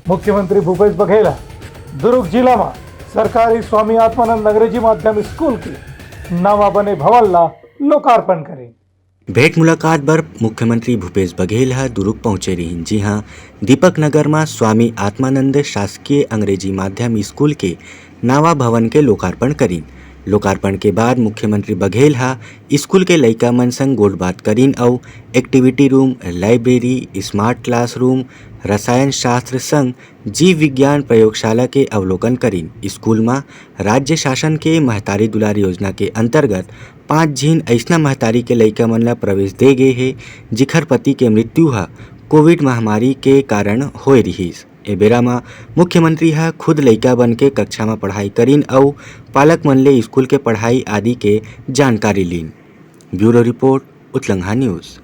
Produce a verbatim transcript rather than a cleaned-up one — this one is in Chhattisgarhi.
मुख्यमंत्री भूपेश बघेल ह दुर्ग जिला म सरकारी स्वामी आत्मानंद अंग्रेजी माध्यम स्कूल के नवा बने भवन ला लोकार्पण करिन। भेंट मुलाकात बर मुख्यमंत्री भूपेश बघेल ह दुर्ग पहुंचे रिहिन, जिहां दीपक नगर म स्वामी आत्मानंद शासकीय अंग्रेजी माध्यम स्कूल के नवा भवन के लोकार्पण करिन। लोकार्पण के बाद मुख्यमंत्री बघेल ह स्कूल के लइका मन संग गोठबात करिन अउ activity room, library, smart classroom, रसायन शास्त्र संग जीव विज्ञान प्रयोगशाला के अवलोकन करिन। स्कूल म राज्य शासन के महतारी दुलार योजना के अंतर्गत पांच झिन अइसना महतारी के लइका मन ल प्रवेश दे गे हे, जिखर पति के मृत्यु ह कोविड महामारी के कारण होए रिहिस। ए बेरा म मुख्यमंत्री ह खुद लइका बन के कक्षा म पढ़ाई करिन अउ पालक मन ले स्कूल के पढ़ाई आदि के जानकारी लीन। Bureau report, Utlangha news.